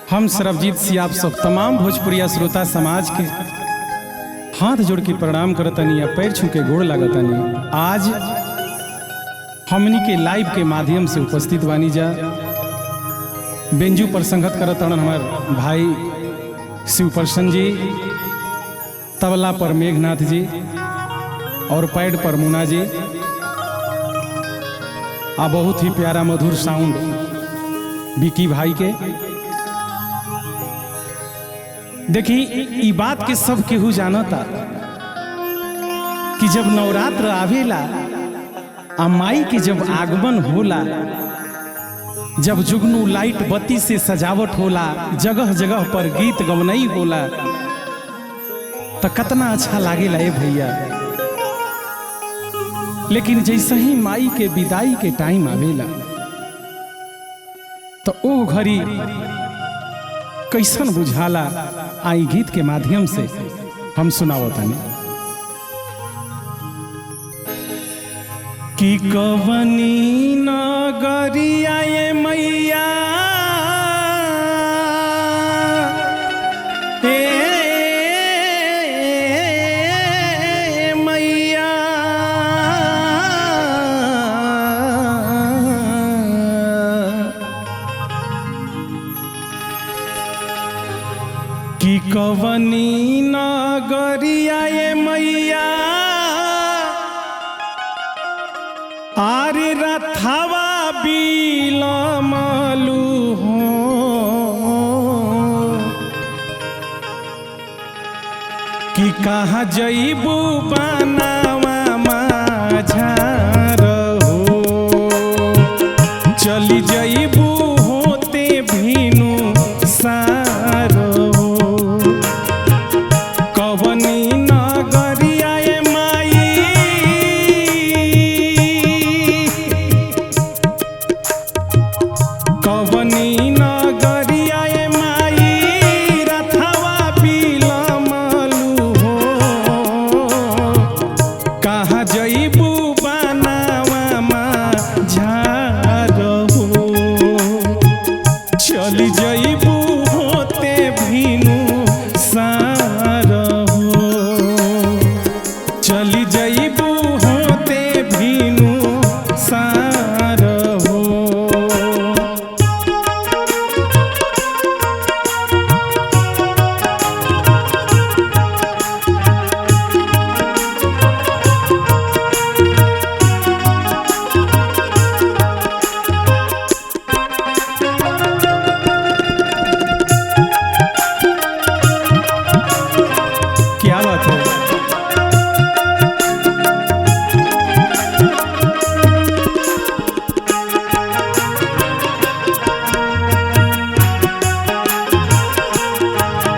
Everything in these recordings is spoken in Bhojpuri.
हम सरबजीत सिंह आप सब तमाम भोजपुरिया श्रोता समाज के हाथ जोड़ के प्रणाम करतनी या पैर छू के गोड़ लागतनी। आज हमनी के लाइव के माध्यम से उपस्थित बानी जा। बेंजू पर संगत करतन हमार भाई शिव प्रसन्न जी, तबला पर मेघनाथ जी और पैड पर मुना जी। आ बहुत ही प्यारा मधुर साउंड विकी भाई के। देखी ई बात के सब केहू जानता कि जब नवरात्र आवेला आ माई के जब आगमन होला, जब जुगनू लाइट बत्ती से सजावट होला, जगह जगह पर गीत गवनई होला, तो कतना अच्छा लागेला ए भैया। लेकिन जैसे ही माई के विदाई के टाइम आवेला तो ओ घड़ी कैसन बुझाला। आई गीत के माध्यम से हम सुनावतानी कि कवनी नगरिया ये मैया ए मैया, कि कवनी नगरिया ये मैया आरे रथवा बिलमलू हो, कि कहाँ जईबू बनावा माझार हो, चली जईबू होते भीनु सार हो। कवनी नगरिया ये माई, कवनी नगरिया ये माई रथवा बिलमलू हो, कहाँ जईबू बनावा माझार हो, चली जईबू होते भीनु सार हो, चली जईबू होते भीनु सार हो। क्या बात है।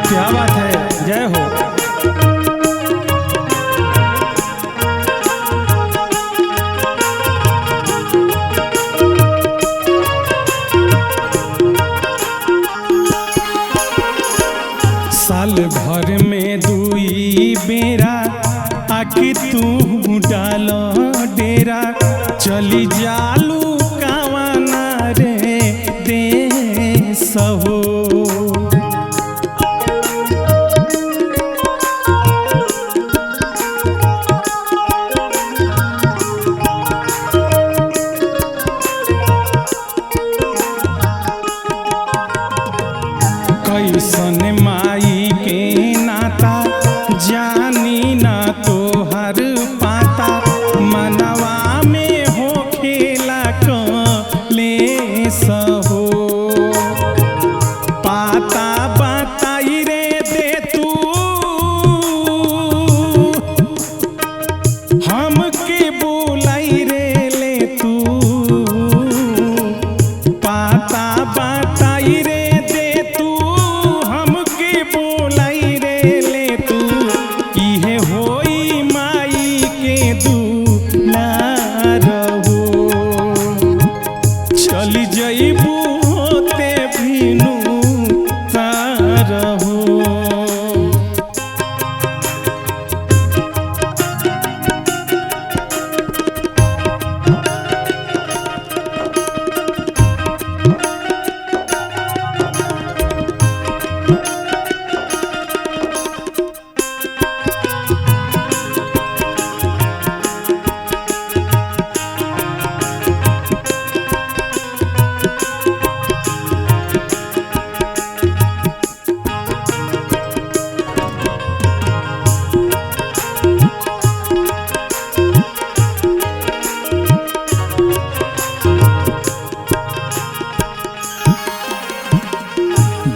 क्या बात है, जय हो। साल भर में दुई बेरा आके तू डाल डेरा, चली जालू कावाना रे देश हो। कैसन माई के नाता जानी ना तोहर पाता, मनवा में हो खेला कलेस हो।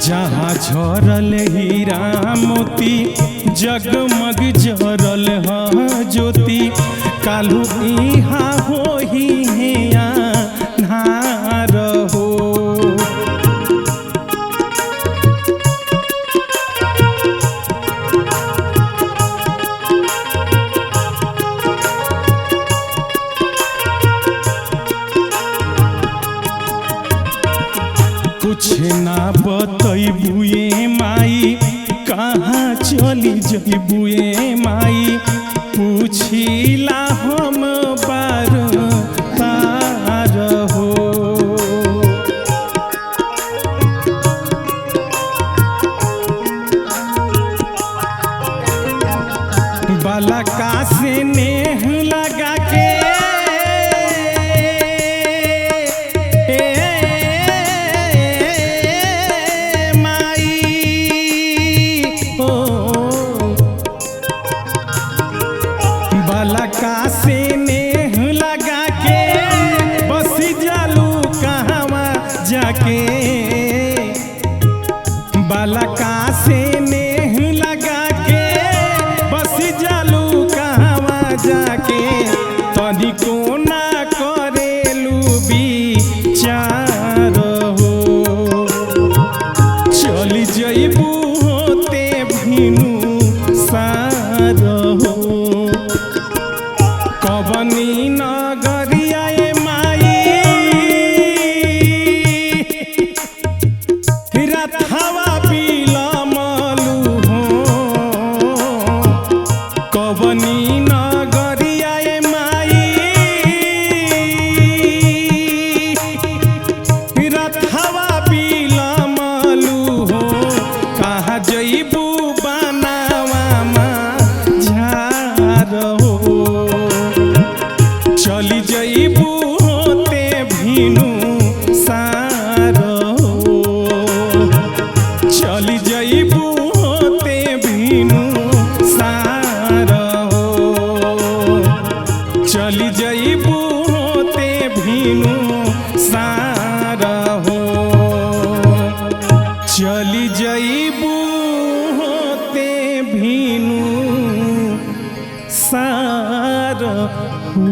जहाँ झरल हीरा मोती जगमग जरल ह ज्योति, कालू इहा होही अन्हार हो। कुछ ना बतैबुए माई, कहाँ चली जइबुए माई, पूछिला हम बार बार हो। बालका से नेह लगा के माई ओ, बालका से नेह लगा के बसी जालू कहवा जाके, बालका से नेह लगा के बसी जालू कहवा जाके, तनिको ना करेलू विचार हो। चली जइबू होते भिनु सार हो। कवनी नगरिया ए माई, रथवा बिलमलु हो। कवनी नगरिया ए माई, रथवा बिलमलु हो। कहाँ जइबू बनावा झार हो, चली जइबू होते भिनु सार हो। चली जइबू होते भिनु सार हो। चली जइबू होते भिनु सार हो। चली जइबू होते भिनु सार हो।